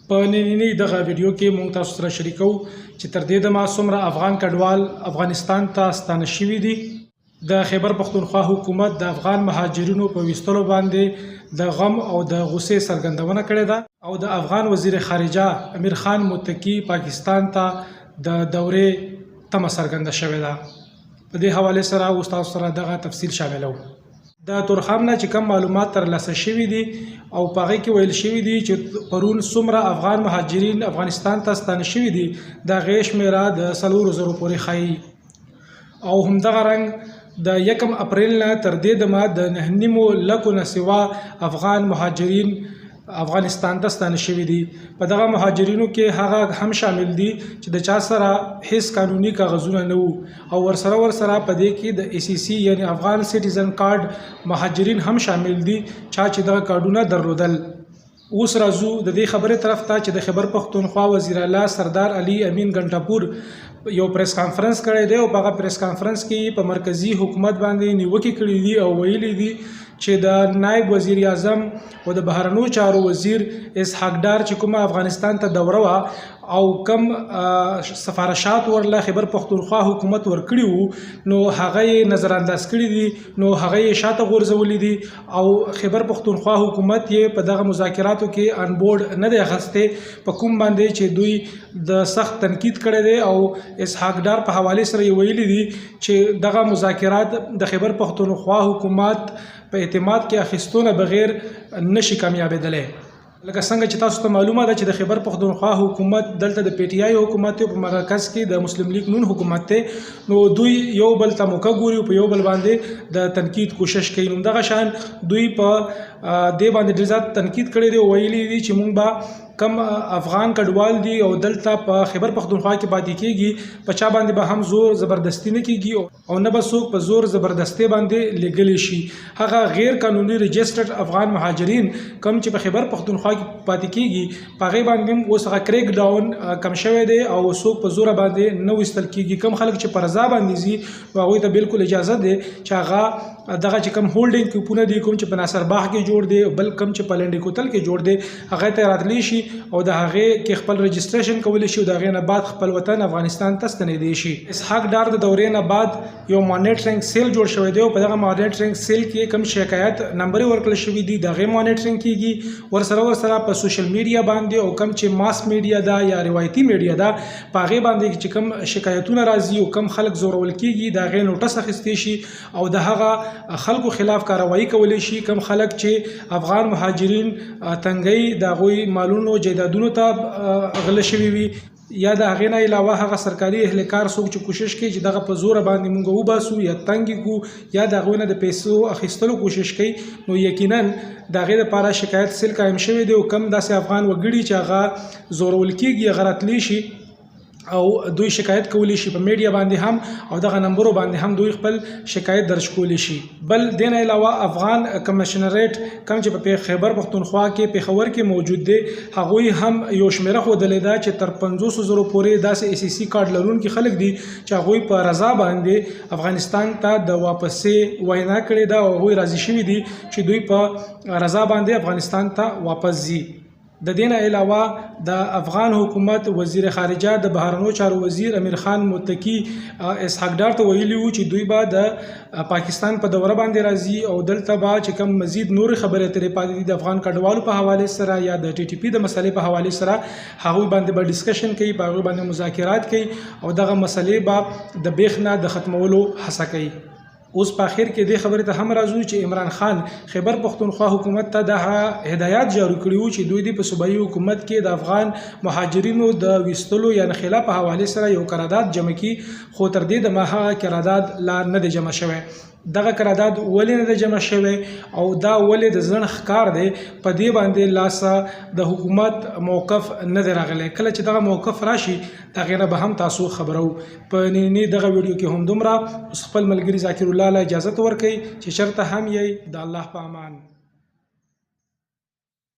په نننۍ دغه ویډیو کې مونږ تاسو سره شریکو چې تر دې دمه څومره افغان کډوال افغانستان ته ستانه شوي دي. د خیبر پښتونخوا حکومت د افغان مهاجرینو په ویستلو باندې د غم او د غوسې څرګندونه کړې ده او د افغان وزیر خارجه امیر خان متقي پاکستان ته د دورې تمه څرګنده شوې ده. په دې حوالې سره اوس تاسو سره دغه تفصیل شاملوو. د تورخم نه چې کوم معلومات ترلاسه شوي دي او په هغې کې ویل شوي دي چې پرون څومره افغان مهاجرین افغانستان ته ستانه شوي دي، د هغې شمېره د 4000 پورې ښایي. او همدغه رنګ د یکم اپریل نه تر دې دمه د 9.5 لکو نه سوا افغان مهاجرین افغانستان ته ستانه شوي دي. په دغه مهاجرینو کې هغه هم شامل دي چې د چا سره هیڅ قانوني کاغذونه نه وو، او ورسره ورسره په دې کې د ای سي سي یعنی افغان سټیزن کارډ مهاجرین هم شامل دي، چا چې دغه کارډونه درلودل. اوس راځو د دې خبرې طرف ته چې د خیبر پښتونخوا وزیر اعلی سردار علي امین ګنټاپور یو پریس کانفرنس کړی دی، او په هغه پریس کانفرنس کې په مرکزي حکومت باندې نیوکې کړې دي او ویلي دي چې د نایب وزیر اعظم او د بهرنیو چارو وزیر اسحاق ډار چې کومه افغانستان ته دوره وه او کم سفارشات ورله خیبر پښتونخوا حکومت ورکړي وو، نو هغه یې نظر انداز کړي دي، نو هغه یې شاته غورځولي دي او خیبر پښتونخوا حکومت یې په دغه مذاکراتو کې ان بورډ نه دی اخیستی، په کوم باندې چې دوی د سخت تنقید کړی دی. او اسحاق ډار په حوالې سره یې ویلي دي چې دغه مذاکرات د خیبر پښتونخوا حکومت په اعتماد کې اخیستو نه بغیر نشي کامیابېدلی. لکه څنګه چې تاسو ته معلومه ده چې د خیبر پښتونخوا حکومت دلته د پی ټی آی حکومت دی، په مرکز کې د مسلم لیګ نون حکومت دی، نو دوی یو بل ته موقع ګوري او په یو بل باندې د تنقید کوشش کوي. نو دغه شان دوی په دې باندې ډېر زیات تنقید کړی دی او ویلي دي چې مونږ به کم افغان کډوال دي او دلته په خیبر پښتونخوا کې پاتې کیږي، په چا باندې به هم زور زبردستي نه کیږي او نه به څوک په زور زبردستۍ باندې لېږلی شي. هغه غیر قانوني رجسټرډ افغان مهاجرین کوم چې په خیبر پښتونخوا کې پاتې کیږي، په هغې باندې هم اوس هغه کریک ډاون کم شوی دی او څوک په زوره باندې نه ویستل کیږي. کوم خلک چې په رضا باندې ځي، نو هغوی ته بالکل اجازه دی چې هغه دغه چې کوم هولډینګ کیمپونه دي، کوم چې په ناصر باغ کې جوړ دی، بل کوم چې په لنډې کوتل کې جوړ دی، هغه ته راتلی شي او د هغې کې خپل رجسټریشن کولی شي او د هغې نه بعد خپل وطن افغانستان ته ستنېدی شي. اسحاق ډار د دورې نه بعد یو مانیټرینګ سیل جوړ شوی دی، او په دغه مانیټرینګ سیل کې کوم شکایت نمبر ورکړل شوی دی، د هغې مانیټرینګ کیږي. ورسره ورسره په سوشل میډیا باندې او کوم چې ماس میډیا ده یا روایتي میډیا ده، په هغې باندې چې کوم شکایتونه راځي او کوم خلک زورول کیږي، د هغې نوټس اخیستی شي او د هغه خلکو خلاف کارروایي کولی شي کوم خلک چې افغان مهاجرین تنګي، د هغوی مالونو جایدادونو ته غله شوي وي، یا د هغې نه علاوه هغه سرکاري اهلکار څوک چې کوشش کوي چې دغه په زوره باندې مونږ وباسو یا تنګ کو یا د هغوی نه د پیسو اخیستلو کوشش کوي، نو یقینا د هغې لپاره شکایت سیل قایم شوی دی، او کم داسې افغان وګړي چې هغه زورول کیږي، هغه راتلی شي او دوی شکایت کولی شي په میډیا باندې هم او دغه نمبرو باندې هم دوی خپل شکایت درج کولی شي. بل دین علاوه افغان کمشنریټ کوم چې په خیبر پښتونخوا کې پېښور کې موجود دی، هغوی هم یو شمیره ښودلې ده چې تر 50,000 پورې داسې ای سي سي کارډ لرونکي خلک دي چې هغوی په رضا باندې افغانستان ته د واپسې وینا کړې ده او هغوی راضي شوي دي چې دوی په رضا باندې افغانستان ته واپس ځي. د دې نه علاوه د افغان حکومت وزیر خارجه د بهرنیو چارو وزیر امیر خان متقي اسحاق ډار ته ویلي وو چې دوی به د پاکستان په دوره باندې راځي او دلته به چې کوم مزید نورې خبرې اترې پاتې دي د افغان کډوالو په حوالې سره یا د ټي ټي پي د مسلې په حوالې سره، هغوی باندې به ډسکشن کوي، په هغوی باندې مذاکرات کوي او دغه مسلې به د بیخ نه د ختمولو هڅه کوي. اوس په اخر کې دې خبرې ته هم راځو چې عمران خان خیبر پښتونخوا حکومت ته دا هدایات جاري کړي وو چې دوی دې په صوبایي حکومت کې د افغان مهاجرینو د ویستلو یا انخلا په حوالې سره یو قرارداد جمع کړي، خو تر دې دمه هغه قرارداد لا نه دی جمع شوی. دغه قرارداد ولې نه دی جمع شوی او دا ولې د ځنډ ښکار دی، په دې باندې لا څه د حکومت موقف نه دی راغلی. کله چې دغه موقف راشي، د هغې نه به هم تاسو خبرو. په نننۍ دغه ویډیو کې هم دومره. اوس خپل ملګري ذاکر الله له اجازه ورکړئ چې چرته هم یئ، د الله په امان.